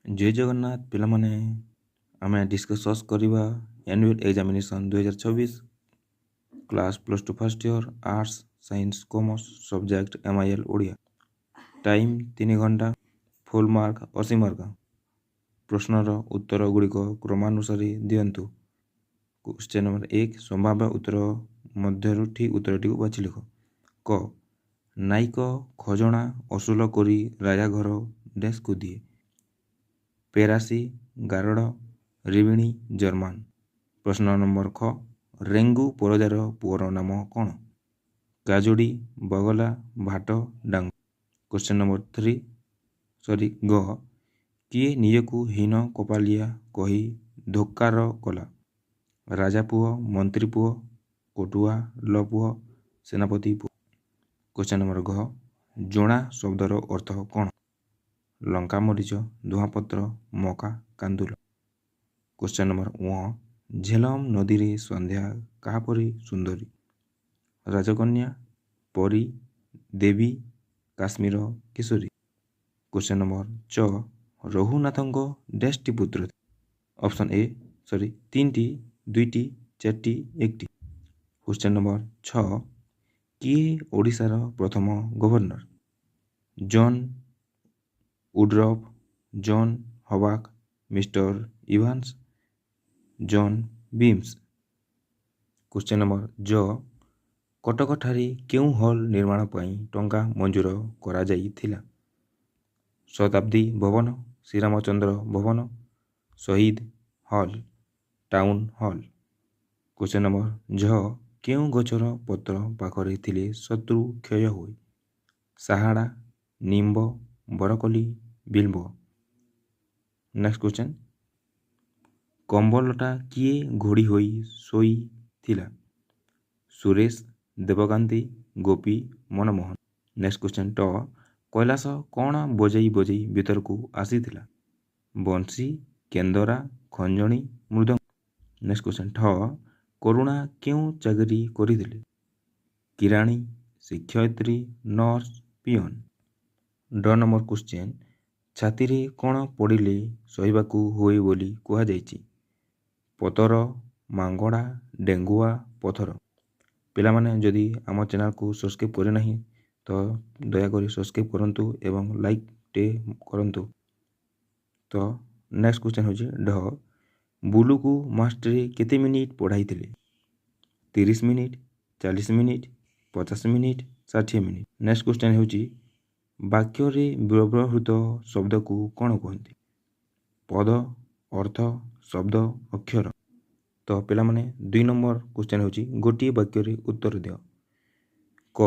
ଜୟ ଜଗନ୍ନାଥ ପିଲାମାନେ। ଆମେ ଡିସ୍କସସ୍ କରିବା annual examination 2026, class +2 first year, arts, science, commerce, subject MIL Odia. Time 3 ଘଣ୍ଟା, ଫୁଲ୍ ମାର୍କ 80 ମାର୍କ। ପ୍ରଶ୍ନର ଉତ୍ତର ଗୁଡ଼ିକ କ୍ରମାନୁସାରେ ଦିଅନ୍ତୁ। କ୍ୱେଶ୍ଚନ୍ ନମ୍ବର 1, ସମ୍ଭାବ୍ୟ ଉତ୍ତର ମଧ୍ୟରୁ ଠିକ୍ ଉତ୍ତରଟିକୁ ବାଛି ଲେଖ। କ, ନାଇକ ଖଜଣା ଅସୁଲ କରି ରାଜାଘର ଡ୍ୟାସ୍କୁ ଦିଏ। ପେରାସି, ଗାରଡ଼, ରିବିଣି, ଜର୍ମାନ। ପ୍ରଶ୍ନ ନମ୍ବର ଖ, ରେଙ୍ଗୁ ପରଜାର ପୁଅର ନାମ କ'ଣ? କାଜୋଡ଼ି, ବଗଲା, ଭାଟ, ଡାଙ୍ଗ। କ୍ୱେଶ୍ଚନ୍ ନମ୍ବର ଥ୍ରୀ, ସରି, ଗ, କିଏ ନିଜକୁ ହୀନ କପାଳିଆ କହି ଧିକ୍କାର କଲା? ରାଜା ପୁଅ, ମନ୍ତ୍ରୀ ପୁଅ, କଟୁଆଳ ପୁଅ, ସେନାପତି ପୁଅ। କ୍ୱେଶ୍ଚନ୍ ନମ୍ବର ଘ, ଜଣା ଶବ୍ଦର ଅର୍ଥ କ'ଣ? ଲଙ୍କା ମରିଚ, ଧୂଆଁପତ୍ର, ମକା, କାନ୍ଦୁଲ। କ୍ୱେଶ୍ଚନ୍ ନମ୍ବର ଙ, ଝେଲମ ନଦୀରେ ସନ୍ଧ୍ୟା କାହାପରି ସୁନ୍ଦରୀ? ରାଜକନ୍ୟା, ପରୀ, ଦେବୀ, କାଶ୍ମୀର କିଶୋରୀ। କ୍ୱେଶ୍ଚନ୍ ନମ୍ବର ଚ, ରଘୁନାଥଙ୍କ ଡ୍ୟାସ୍ଟି ପୁତ୍ର। ଅପସନ୍ ଏ, ସରି, ତିନିଟି, ଦୁଇଟି, ଚାରିଟି, ଏକଟି। କ୍ୱେଶ୍ଚନ୍ ନମ୍ବର ଛଅ, କିଏ ଓଡ଼ିଶାର ପ୍ରଥମ ଗଭର୍ଣ୍ଣର? ଜନ୍ ଉଡରଫ୍, ଜନ୍ ହବାକ୍, ମିଷ୍ଟର ଇଭାନ୍ସ, ଜନ୍ ବିମ୍ସ। କ୍ୱେଶ୍ଚନ୍ ନମ୍ବର ଜ, କଟକଠାରେ କେଉଁ ହଲ୍ ନିର୍ମାଣ ପାଇଁ ଟଙ୍କା ମଞ୍ଜୁର କରାଯାଇଥିଲା? ଶତାବ୍ଦୀ ଭବନ, ଶ୍ରୀରାମଚନ୍ଦ୍ର ଭବନ, ଶହୀଦ hall, town hall. Question number ଝ, କେଉଁ ଗଛର ପତ୍ର ପାଖରେ ଥିଲେ ଶତ୍ରୁ କ୍ଷୟ ହୁଏ? ସାହାଡ଼ା, ନିମ୍ବ, ବରକୋଳି, ବିଲ୍ବ। ନେକ୍ସଟ କ୍ୱେଶ୍ଚନ୍, କମ୍ବଳଟା କିଏ ଘୋଡ଼ି ହୋଇ ଶୋଇଥିଲା? ସୁରେଶ, ଦେବକାନ୍ତି, ଗୋପୀ, ମନମୋହନ। ନେକ୍ସଟ କ୍ୱେଶ୍ଚନ୍, ଟ, କୈଳାସ କ'ଣ ବଜେଇ ବଜେଇ ଭିତରକୁ ଆସିଥିଲା? ବଂଶୀ, କେନ୍ଦରା, ଖଞ୍ଜଣି, ମୃଦଙ୍ଗ। ନେକ୍ସଟ କ୍ୱେଶ୍ଚନ୍, ଠ, କରୁଣା କେଉଁ ଚାକିରି କରିଥିଲେ? କିରାଣୀ, ଶିକ୍ଷୟିତ୍ରୀ, ନର୍ସ, ପିଅନ। ଡ ନମ୍ବର କ୍ୱେଶ୍ଚନ୍, ଛାତିରେ କ'ଣ ପଡ଼ିଲେ ସହିବାକୁ ହୁଏ ବୋଲି କୁହାଯାଇଛି? ପତର, ମାଙ୍ଗଡ଼ା, ଡେଙ୍ଗୁଆ, ପଥର। ପିଲାମାନେ, ଯଦି ଆମ ଚ୍ୟାନେଲକୁ ସବସ୍କ୍ରାଇବ୍ କରିନାହିଁ ତ ଦୟାକରି ସବସ୍କ୍ରାଇବ୍ କରନ୍ତୁ ଏବଂ ଲାଇକ୍ଟେ କରନ୍ତୁ। ତ ନେକ୍ସଟ କ୍ୱେଶ୍ଚନ୍ ହେଉଛି ଢ, ବୁଲୁକୁ ମାଷ୍ଟ୍ରେ କେତେ ମିନିଟ୍ ପଢ଼ାଇଥିଲେ? 30 minute, 40 minute, 50 minute, 60 minute. Next question ହେଉଛି, ବାକ୍ୟରେ ବ୍ୟବହୃତ ଶବ୍ଦକୁ କ'ଣ କୁହନ୍ତି? ପଦ, ଅର୍ଥ, ଶବ୍ଦ, ଅକ୍ଷର। ତ ପିଲାମାନେ, 2 ନମ୍ବର କ୍ୱେଶ୍ଚନ୍ ହେଉଛି, ଗୋଟିଏ ବାକ୍ୟରେ ଉତ୍ତର ଦିଅ। କ,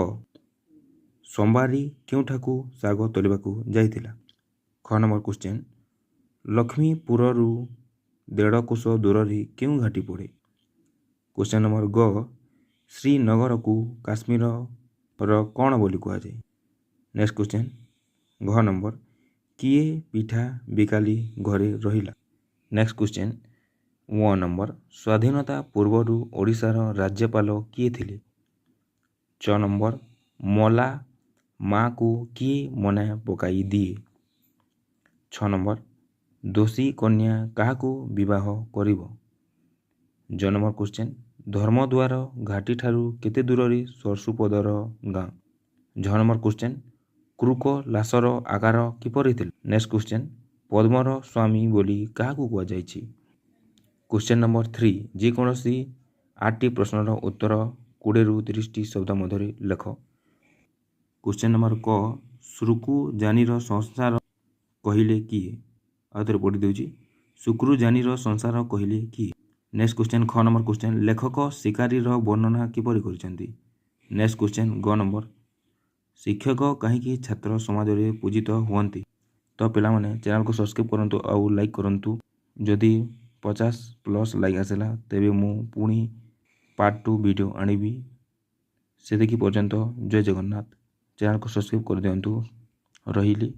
ସମ୍ବାରୀ କେଉଁଠାକୁ ଶାଗ ତୋଳିବାକୁ ଯାଇଥିଲା? ଖ ନମ୍ବର କ୍ୱେଶ୍ଚନ୍, ଲକ୍ଷ୍ମୀପୁରରୁ 1.5 କୋଶ ଦୂରରେ କେଉଁ ଘାଟି ପଡ଼େ? କ୍ୱେଶ୍ଚନ୍ ନମ୍ବର ଗ, ଶ୍ରୀନଗରକୁ କାଶ୍ମୀରର କ'ଣ ବୋଲି କୁହାଯାଏ? ନେକ୍ସଟ କ୍ୱେଶ୍ଚନ୍, ଘ ନମ୍ବର, କିଏ ପିଠା ବିକାଳି ଘରେ ରହିଲା? ନେକ୍ସଟ କ୍ୱେଶ୍ଚନ୍, ଙ ନମ୍ବର, ସ୍ୱାଧୀନତା ପୂର୍ବରୁ ଓଡ଼ିଶାର ରାଜ୍ୟପାଳ କିଏ ଥିଲେ? ଚ ନମ୍ବର, ମଲା ମାଆକୁ କିଏ ମନେ ପକାଇ ଦିଏ? ଛଅ ନମ୍ବର, ଦୋଷୀ କନ୍ୟା କାହାକୁ ବିବାହ କରିବ? ଜ ନମ୍ବର କ୍ୱେଶ୍ଚନ୍, ଧର୍ମଦ୍ୱାର ଘାଟିଠାରୁ କେତେ ଦୂରରେ ସରସୁପଦର ଗାଁ? ଝ ନମ୍ବର କ୍ୱେଶ୍ଚନ୍, କୃକଲାସର ଆକାର କିପରି ଥିଲା? ନେକ୍ସଟ କ୍ୱେଶ୍ଚନ୍, ପଦ୍ମର ସ୍ୱାମୀ ବୋଲି କାହାକୁ କୁହାଯାଇଛି? କ୍ୱେଶ୍ଚନ୍ ନମ୍ବର 3, ଯେକୌଣସି ଆଠଟି ପ୍ରଶ୍ନର ଉତ୍ତର 20ରୁ 30ଟି ଶବ୍ଦ ମଧ୍ୟରେ ଲେଖ। କ୍ୱେଶ୍ଚନ୍ ନମ୍ବର କ, ଶୁକ୍ରୁଜାନିର ସଂସାର କହିଲେ କିଏ? ଆଉ ଥରେ ପଢ଼ି ଦେଉଛି, ଶୁକ୍ରୁଜାନିର ସଂସାର କହିଲେ କିଏ? ନେକ୍ସଟ କ୍ୱେଶ୍ଚନ୍, ଖ ନମ୍ବର କ୍ୱେଶ୍ଚନ୍, ଲେଖକ ଶିକାରୀର ବର୍ଣ୍ଣନା କିପରି କରିଛନ୍ତି? ନେକ୍ସଟ କ୍ୱେଶ୍ଚନ୍, ଗ ନମ୍ବର, ଶିକ୍ଷକ କାହିଁକି ଛାତ୍ର ସମାଜରେ ପୂଜିତ ହୁଅନ୍ତି? ତ ପିଲାମାନେ, ଚ୍ୟାନେଲକୁ ସବସ୍କ୍ରାଇବ୍ କରନ୍ତୁ ଆଉ ଲାଇକ୍ କରନ୍ତୁ। ଯଦି 50+ ଲାଇକ୍ ଆସିଲା, ତେବେ ମୁଁ ପୁଣି ପାର୍ଟ 2 ଭିଡ଼ିଓ ଆଣିବି। ସେତିକି ପର୍ଯ୍ୟନ୍ତ ଜୟ ଜଗନ୍ନାଥ। ଚ୍ୟାନେଲକୁ ସବସ୍କ୍ରାଇବ୍ କରିଦିଅନ୍ତୁ। ରହିଲି।